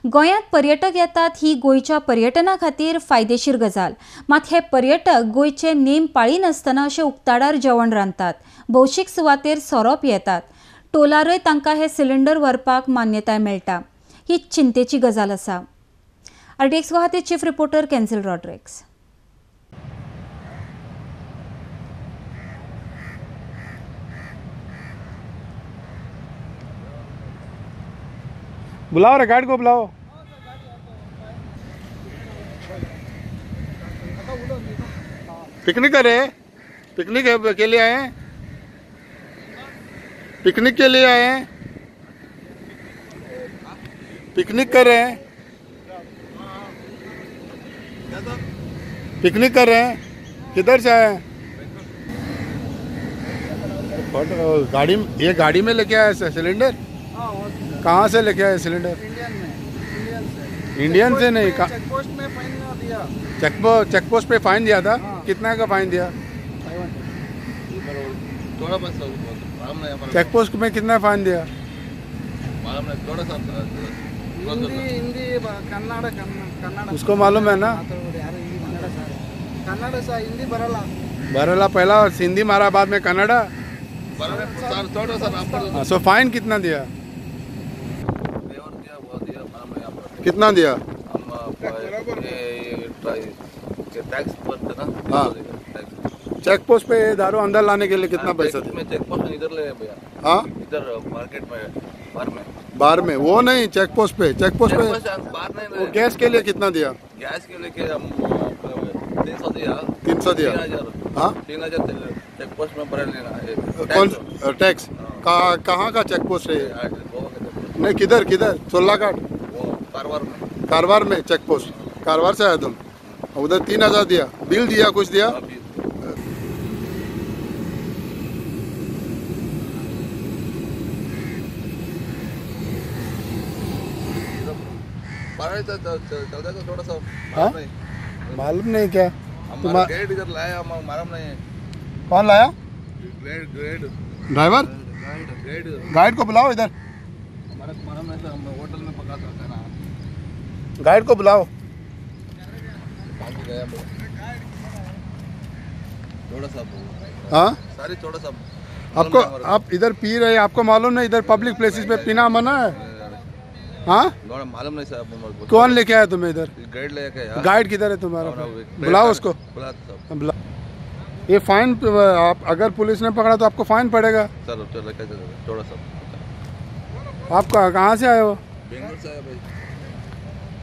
गोंयांत पर्यटक येतात ही गोंयच्या पर्यटना खातीर फायदेशीर गजाल, मात हे पर्यटक गोंयचे नेम पाळिनासतना अशे उक्ताडार जेवण रांदतात, भौशीक सुवातेर सोरो पियेतात, टोलारय तांकां हे सिलिंडर व्हरपाक मान्यताय मेळटा. ही चिंतेची गजाल आसा. आरटीएक्स गोवा खातीर चीफ रिपोर्टर कॅन्सिल रॉड्रिक्स. बुलाओ रे, गाइड को बुलाओ. पिकनिक करे, पिकनिक के लिए आए हैं, पिकनिक के लिए आए हैं, पिकनिक कर रहे हैं, पिकनिक कर रहे हैं. किधर से आए हैं? गाड़ी, ये गाड़ी में लेके आए सिलेंडर? कहाँ से लेके आए सिलेंडर? इंडियन में. इंडियन से. इंडियन से नहीं, चेक पोस्ट में फाइन दिया. चेक पोस्ट पे फाइन दिया था? हाँ। कितना का फाइन दिया? चेक पोस्ट में कितना फाइन दिया? हिंदी कन्नड़ कन्नड़ उसको मालूम है ना? कन्नड़ सा हिंदी बरला बरला पहला हिंदी मारा, बाद में कन्नड़ा. सो फाइन कितना दिया? कितना दिया? हाँ, चेक पोस्ट पे दारू अंदर लाने के लिए कितना पैसा दिया? चेक पोस्ट इधर ले भैया. हाँ, इधर मार्केट में, बाहर में. बाहर में वो नहीं, चेक पोस्ट पे. चेक पोस्ट पे वो गैस के लिए कितना दिया? गैस के लिए हम 300 दिया. 300 दिया? हाँ, 3000 चेक पोस्ट में भर लेना. कौन टैक्स? कहाँ का चेक पोस्ट है? नहीं, किधर किधर? सोलाघाट, कारवार में. कारवार में चेक पोस्ट. कारवार से आया तुम? उधर 3000 दिया. बिल दिया? कुछ दिया? थोड़ा सा मालूम नहीं क्या गाइड इधर लाया, मालूम नहीं कौन लाया. गाइड, ड्राइवर, गाइड को बुलाओ इधर. होटल में पका सकते हैं ना. गाइड को बुलाओ. थोड़ा सा. हाँ, सारी थोड़ा सा. आपको, आप इधर पी रहे हैं, आपको मालूम नहीं इधर पब्लिक प्लेसेस पे पीना मना है? हाँ, मालूम नहीं साहब. कौन लेके आया तुम्हें इधर? गाइड लेके आया. गाइड किधर है तुम्हारा? बुलाओ उसको. बुला. ये फाइन, आप अगर पुलिस ने पकड़ा तो आपको फाइन पड़ेगा. चलो चलो, थोड़ा सा. आप कहाँ से आए हो? बेंगलोर से आया भाई.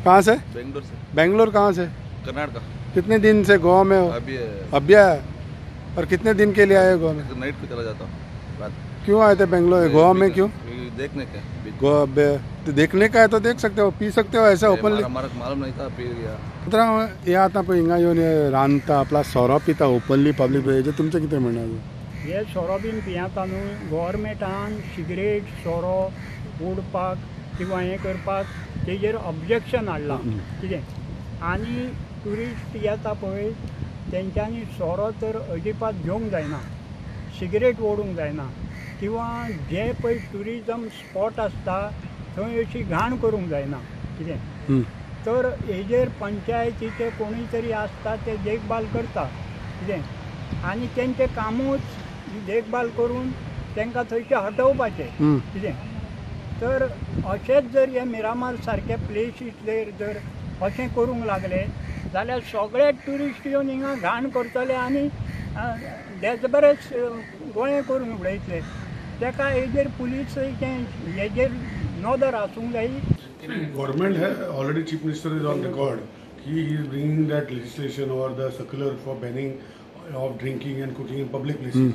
कहाँ से? बेंगलोर से. बेंगलोर कहाँ से? कर्नाटक. कितने दिन से गोवा में हो? अभी अभी आया. और कितने दिन के लिए आए हो गोवा में? नाइट को चला जाता हूँ. क्यों आए थे बेंगलोर गोवा में? क्यों? देखने के. गोवा तो देखने का है तो देख सकते हो, पी सकते हो ऐसा ओपनली. मालूम नहीं था, पी गया. हे आतां पळय हिंगा येवन रांदता प्लस सोरो पिता ओपनली पब्लीक. हेजें तुमचें कितें म्हणणें? हे सोरो बीन पियेता न्हू, गोवोरमेंटान सिगरेट सोरो ओडपाक किंवा हें करपाक तेजेर ऑब्जेक्शन हाडलां कितें. आनी ट्युरिस्ट येता पळय तेंच्यांनी सोरो तर अजिबात घेवंक जायना, सिगरेट ओडूंक जायना, किंवा जे पळय ट्युरिजम स्पॉट आसता थंय अशी घाण करूंक जायना कितें. तर हेजेर पंचायतीचे कोणूय तरी आसता ते देखभाल करता कितें, आनी तेंचें कामूच देखभाल करून तांकां थंयचें हटोवपाचें कितें. तर अशेंच जर हे मिरामार सारके प्लेसीचेर जर अशें करूंक लागले जाल्यार सगळे ट्युरिस्ट येवन हिंगा घाण करतले आनी बेस गोळे करून उडयतले. ताका हेजेर पुलिसाचें हेजेर नदर आसूंक जाय. Government Hai already, chief minister is on record कि he is bringing that legislation Aur the circular for banning of drinking and cooking in public places.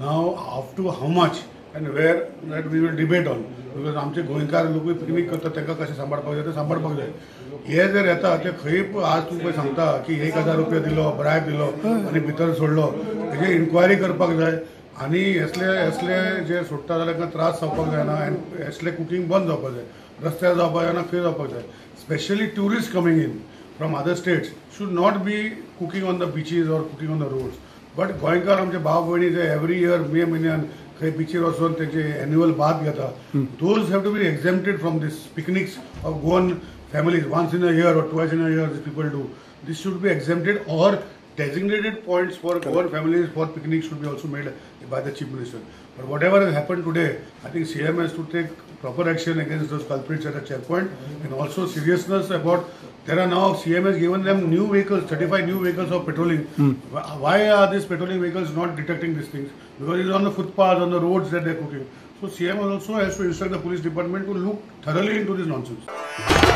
Now after how much and where that we will debate on, because आमचे गोंयकार लोकूय picnic करतात, तांकां कशें सांबाळपाक जाय तें सांबाळपाक जाय. हे जर येता ते खंय आज तुमकां सांगता की 1000 रुपया दिलो, ब्रायब दिलो आनी भितर सोडलो, हेजे इन्क्वायरी करपाक जाय. आनी असले असले जे सोडटा जाल्यार तांकां त्रास जावपाक जायना आनी असले कुकींग बंद जावपाक जाय, रस्त्यार जावपाक जायना, खंय जावपाक जाय. Specially tourist coming in from other states should not be cooking on the beaches or cooking on the roads. But गोंयकार आमचे भाव भयणी जे एवरी इयर मे म्हयन्यान खंय बिचीर वचून तेंचे एन्युअल बाथ घेता, those have to be exempted from this picnics of Goan families once in a year or twice in a year these people do. This should be exempted or designated points for Goan families for picnics should be also made by the Chief Minister. But whatever has happened today, I think CM has to take proper action against those culprits at the checkpoint, and also seriousness about there are now CM has given them new vehicles, 35 new vehicles of patrolling. Why are these patrolling vehicles not detecting these things? Because it's on the footpaths, on the roads that they're cooking. So CM also has to instruct the police department to look thoroughly into this nonsense.